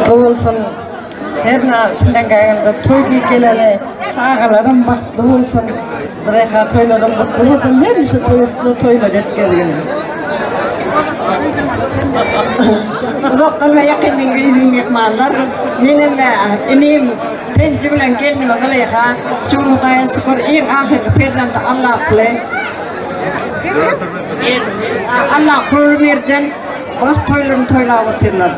Bolsun. Her sizden gelende toý diýip geleli. Çagalarym bagtly bolsun. Züleýha toýlaryň gutly bolsun. Hemişe toý üstüne toýlar et gelgin. Uzakdan we ýakyndan gelin myhmanlar. Menem inim Penji bilen gelnime Züleýha şu gün Hudaýa şükür iň ahyrky perzendi Allahguly. Allahguly Merjen bagt toýlaryny toýlap otyrlar.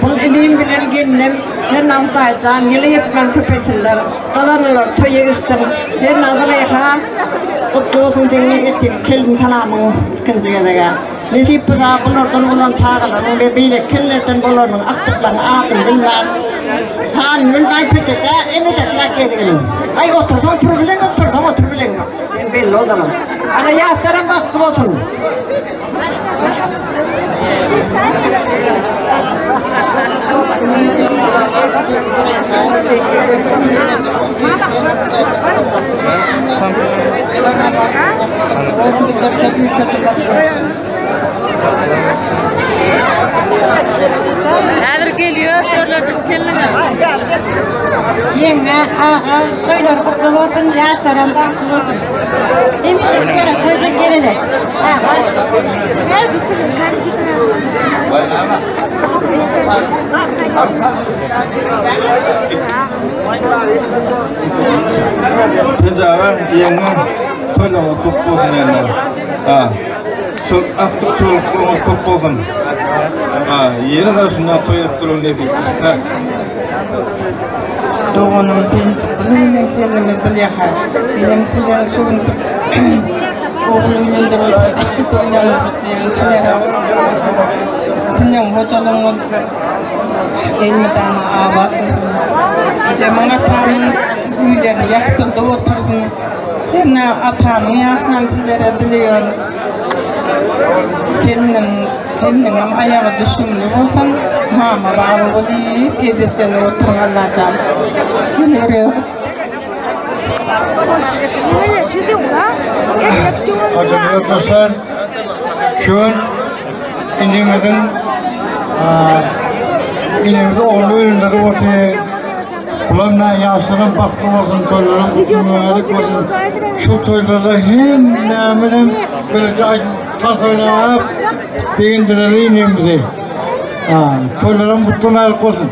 Bul inim bilen gelnim her Hudaýjan ýyly ýetmän köpelsinler. Gazanlylar toýa gitsin. Her Züleýha gutly bolsun seniň ertir kelin salamyň ikinji gezege. Nesip bolsa bulardan bolan çagalaryň we beýleki kellerden bolanyň agtyklaryň adyny bilmän, sanyny bilmän köçede emedekläp gezginiň. Aý otursaň tur bilen, otursaň otur bilen. Sen belli ozalam. Ana ýaşlaram bagtly bolsun. Toýlary gutly bolsun, ýaşlaram bagtly bolsun. Hemişe göre toýda geleli. Penjaga ýeňňe toýlaryňyz köp bolsun ýeňňe. Ha. Şol agtyk çowluklaryňyz köp bolsun. Ha, ýene de şunda toý edip duran nesip etsin. Doganym Penji bilen kendimiz bilýäha. Menem sizlere şu gün ogul öýlendirip toýlaryny gutlaýan sizlere. Siziň hojalygyňyz elmydama abat bolsun. Ejemiň atamyň öýlerini ýagtyldyp otursyn. Hernä atamyň ýaşynam sizlere dileýän. Gelniň Gelniňem aýagy düşümli bolsun, mama baba bolup ezzetlenip oturyň Allajan. Seni görýär. Hajy dostlar, şu gün inimiziň inimizi ogly öýlendirip otyr. Bular ne ýaşlaryň bagtly bolsun, toýlaryň gutly mübärek bolsun. Şu toýlarda hemmämizem birlikde aýdym tans oýnap begendireli inimizi. Ha, toýlaryň gutly mübärek bolsun.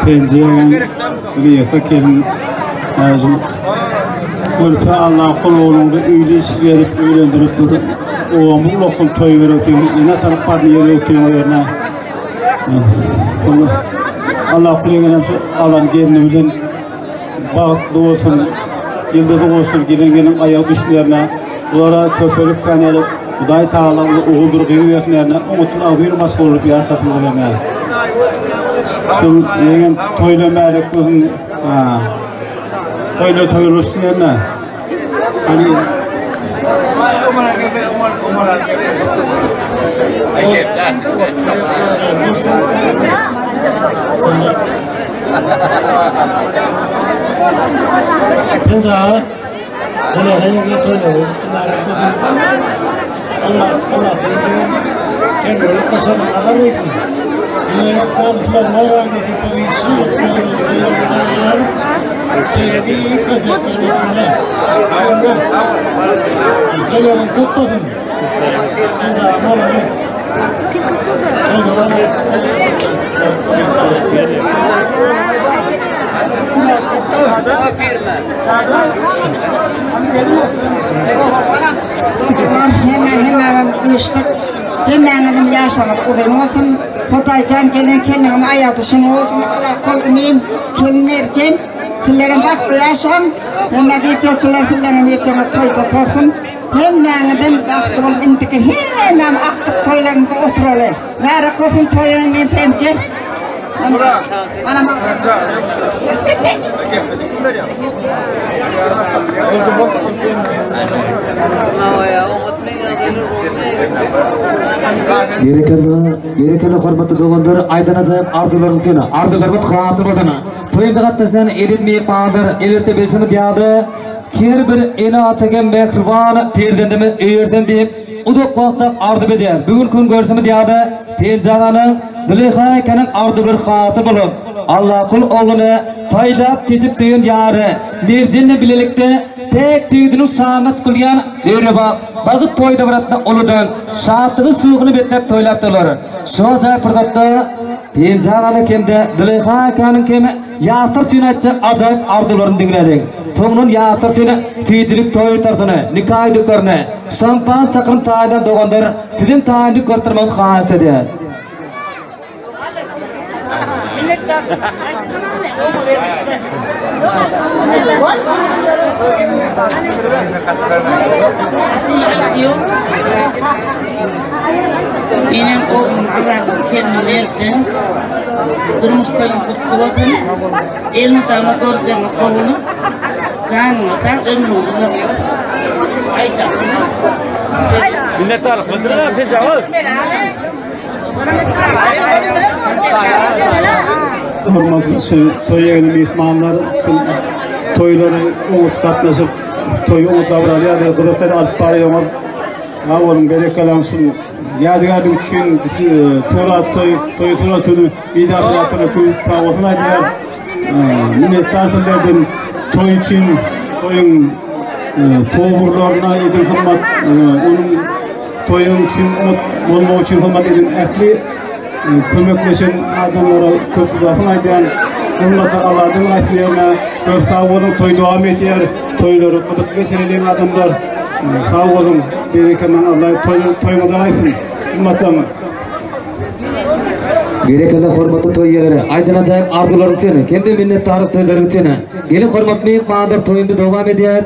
Penjireň Riýasa kelin äjim Körpe Allah kul ogluňdy öýli işli edip öýlendirip dur. Oňa ulakyn toý berip diýen ene atalyk baryny ýere ökdüň o ýerine. Allah kul egenem şu alan gelni bilen bagtly bolsun. Ýyldyzy bolsun gelin gelin aýagy düşlerine. Bulara köpelip känelip Hudaý Tagala uly oguldyr gyz bersin ýerine oňatly agzybir maşgala bolup ýaşasyn ýerine. Şul ýegen toýla märek bolsun. Ha. Toýla toýlaşsyn ýerine. Hani Pensa Olara ýene toýlary mübärek bolsun. Allah Allah bilsin. Kerweli goşagyň nazar goýsun. Ýene ýapman şular nesip bolsa inşallah Toýady Toýlaryň köp bolsun. Enjam olary. Doganlar hemme hemmämiz yşdyk. Hemmäňiziň ýaşaňyz uzyn bolsun. Hudaýjan gelen keliniňiň aýagy düşen bolsun. Kol inim, kelin Merjen, sizleriň bagtly ýaşaň. Hemme wideoçylar sizleriň wideoňyz toýda tozsun. Hemmäňizem bagtly bolup indiki hemmämiz akdyk toýlarynda oturaly. Mübärek bolsun toýuň men penje. Berekella, berekella hormatly doganlar, aýdan ajaýyp arzuwlaryň üçin, arzuwlarymyz hasyl bolsun. Toýumyza gatnaşan eziz myhmanlar, elbetde bilşimiz ýaly, her bir ene-ata hem mähriban perzendimi öýersem diýip, uzak wagtlap arzuw edýär. Bu günki gün görşümiz ýaly, Penje aganyň, Züleýha ekeniň arzuwlary hasyl bolup, Allakul ogluny saýlap-seçip söýen ýary Merjenle bilelikde päk söýgüsiniň şanyna tutulýan döwrebap bagyt toý dabarasyna uludan şatlygy şowhuny besläp toýlapdyrlar. Şu ajaýyp pursatda Penje aganyň hem-de Züleýha ekeniň hem Ýaşlar üçin aýtjak ajaýyp arzuwlaryny diňläliň. Soňundan ýaşlar üçin süýjülik toý tortuny, nika ýüzüklerini, şampan çakyryny taýynlan doganlar siziň taýynlyk görtermegiňizi haýyşt edýär. Menem oglum Azadyň gelni Merjen. Durmuş toýuň gutly bolsun. Elmydama görjegiňe gowulyk. Janyňa sag, ömrüň uzak bolsun. Aýdam. Minnetdarlyk bildirýän Pejagaz. Hormatly şu toý ýegeni myhmanlar, şu toýlary oňat gatnaşyp, toýy oňat dabralýar, gyzykly alyp barýaňyz. Sag boluň, berekalaň şu. ýadygärlik üçin surat toý, toý surat üçin video operatora köp sag bolsun aýdýar. Minnetdar sizlerden toý üçin toýuň powurlaryna eden hyzmat, onuň toýuň üçin bolmagy üçin hyzmat eden ähli kömekleşen adamlara köp sag aýdýan. Hyzmatlar Allahdan gaýsyn ýerine. Köp sag boluň, toý dowam edýär. Toýlary gyzykly geçireliň adamlar. Sag boluň, berekemän Allah toýuňyza gaýsyn. Hymmatlaryňyz. Berekella hormatly toý eýeleri, aýdan ajaýyp arzuwlaryň üçin hem-de minnetdarlyk sözleriň üçin. Geliň hormatly myhmanlar toýumyzy dowam edýär.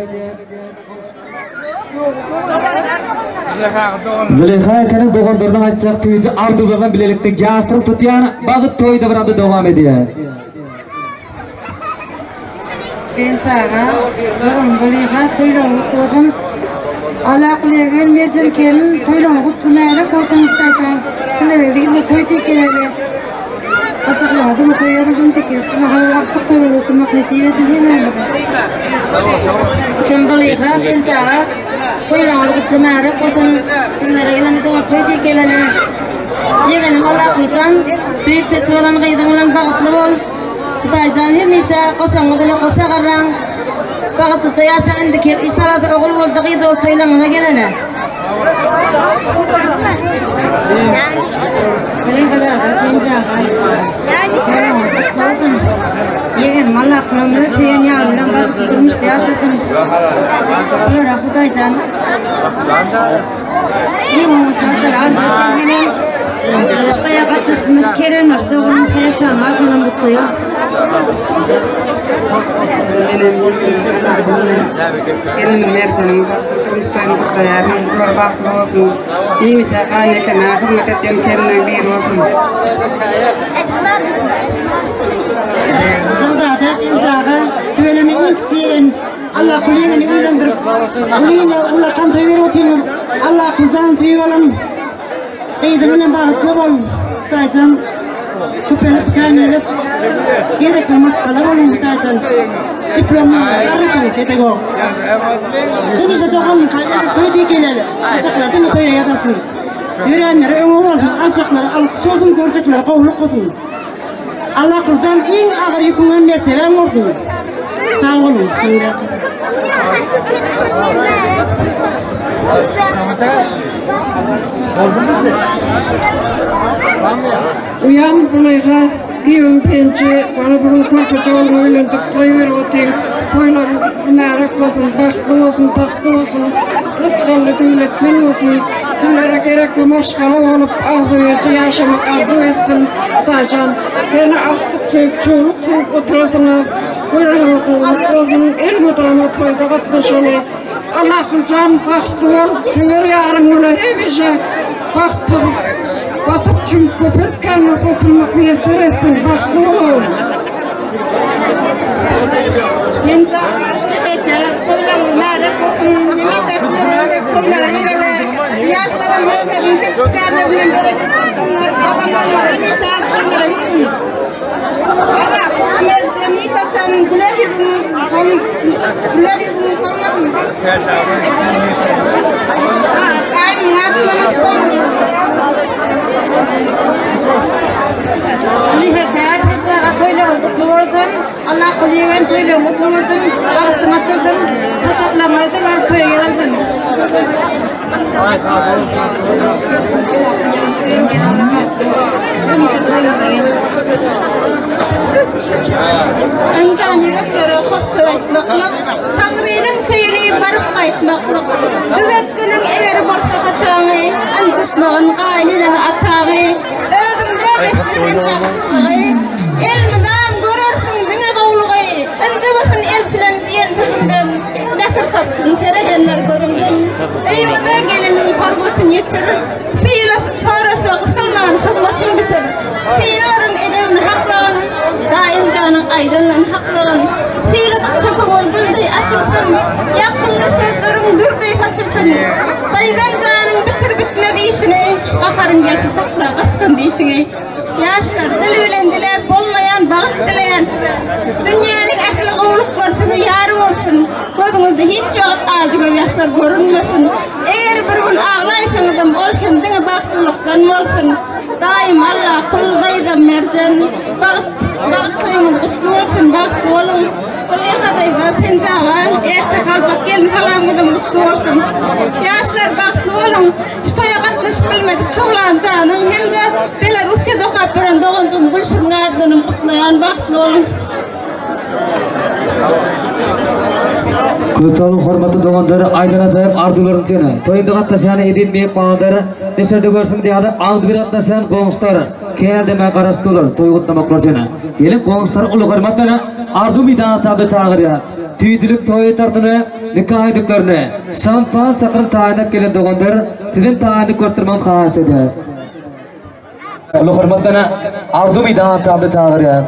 Züleýha ekeniň doganlarynyň aýtjak süýji arzuwlaryny bilelikde ýaşdyryp tutýan bagt toýy dabramyzy dowam edýär. Ben saga, doganym Züleýha toýlaryň gutly bolsun. Allah kulyegen Merjen gelin toýlaryň gutly märek bolsun Hudaýjan. Sizlere diňe toý tekeleli. Gaçaklara diňe toý ýazylsyn tekelsin. Mahal wagtlyk toýlarda oturmak nesip etsin hemmämize. Kim Züleýha ben saga toýlaryňyz gutly märek bolsun. Sizlere ýene diňe toý tekeleli. Ýegenim Allahkuljan, söýüp seçip alan gyzyň bilen bagtly bol. Hudaýjan hemişe goşaňyz ile goşa garraň. Bagtlyja ýaşaň indiki ýyl inşallah ogul boldy gyz boldy toýlaňyza gelene. Bilen gyzardyr penjaga. Toýlaňyz gutly bolsun. Ýegenim Allakulam öz söýen ýary bilen bagtly durmuşda ýaşasyn. Bulara Hudaýjan Iň oňat arzuw Ştaýa gatnaşdymyz Kerem başda oglum Saýasan adynam gutlaýar. Menem gelinim Merjeniň bagtly durmuş toýuny gutlaýaryn. Bular bagtly bolsun. Hemişe gaýynekeme hyzmat etýän gelinleň biri bolsun. Gyldada Penjaga tüweleme iň kiçi ýegen Allakul ýegeni öýlendirip, uly ile ullakan toý berip otyňyz. Allakul jan söýüp alan gyzyň bilen bagtly bol. Hudaýjan köpelip känelip gerekli maşgala boluň Hudaýjan. Diplomlaryňyzy garradyň pedagog. Hemişe dogan ýa toý diý geleli. Aljaklar diňe toýa ýazylsyn. Ýöränleri öňe bolsun, aljaklar alkyş bolsun, görjekleri gowulyk bolsun. Allakuljan iň agyr ýüküňem mertebäň bolsun. Sag boluň. Uýam Zulaýha, giýewim Penji, bana bu gün körpeje oglumy öýlendirip toý berip otyň. Toýlaryň mübärek bolsun, bagtly bolsun, tagtly bolsun, rysgally, döwletmen bolsun. Sizlere gerekli maşgala bolup, agzybirje ýaşamak arzuw etsin, Hudaýjan. Ýene agtyk söýüp, çowluk söýüp oturarsyňyz. Göreniňiz gowulyk bolsun, elmydama toýda gatnaşaly. Allahjan bagtly bol, söwer ýaryň bilen hemişe bagt tapyp, batyp çümüp köpelip kän bolup oturmak miýesser etsin, bagtly bol. Genje adyny eke, toýlaryňyz mübärek bolsun. Hemişe sizleriň toýlara geleli. Ýaşlaram özleriniň hepgärleri bilen bereket tapsynlar, gazananlar hemişe toýlara gitsin. Allah kömekçi hiç haçan güler ýüzüňiz güler ýüzüňiz solmasyn. Ha, gaýynyň adyndan Uly hekär Pejaga toýlaryň gutly bolsun. Allah kul ýegen toýlaryň gutly bolsun. Bagtyň açylsyn. Saçaklaryňyz da bar toýa ýazylsyn. Ynjan ýüreklere hoş söz aýtmaklyk, Taňrynyň söýeni baryp gaýtmaklyk. Düzetginiň eger bolsa hataňy, Ynjytmagyn gaýyneneňi, ataňy. Özüňde beslesen ýagşylygy, Elmydam görersiň diňe gowlugy. Ynjamasyn elçileň diýen sözüňden, Mähir tapsyn seredenler gözüňden. Öýüňize geleniň hormatyn ýetir, Sylasy sorasa gysylman hyzmatyn bitir. Sylalaryň edebini haklagyn, Daýym janyň aýdanlaryny haklagyn. Syladykça köňül gül deý açylsyn, Ýakymly sözleriň dür deý saçylsyn. Daýzam janyň bitir bitmez işini, Gaharyň gelse sakla gysgyn dişiňi. Ýaşlar, dil bilen diläp bolmaýan bagt dileýän size. Dünýäniň ähli gowulyklary size ýar bolsun. Gözüňizde hiç wagt ajy gözýaşlar görünmesin. Eger bir gün aglaýsaňyzam ol hem diňe bagt. Daýym Allakul, daýzam Merjen, bagt bagt toýuňyz gutly bolsun, bagtly boluň. Züleýha daýza, Penji aga, erte galjak gelin salamyňyzam gutly bolsun. Ýaşlar bagtly boluň. Şu toýa gatnaşyp bilmedik Towlan janyň hem-de Belarussiýada okap ýören doganjygym Gülşirin adyndanam gutlaýan, bagtly boluň. Köp sag boluň hormatly doganlar, aýdan ajaýyp arzuwlaryň üçin. Toýumda gatnaşýan eziz myhmanlar, neşerde görşümiz ýaly agzybir gatnaşýan goňşular, käldeme garaşyp durlar toý gutlamaklar üçin. Geliň goňşular uly hormat bilen arzuw meýdançamyza çagyrýar. Süýjülik toý tortuny, nika ýüzüklerini, şampan çakyryny taýynlap gelen doganlar, sizem taýynlyk görüp durmagyňyzy haýyşt edýäris. Uly hormat bilen arzuw meýdançamyza çagyrýar.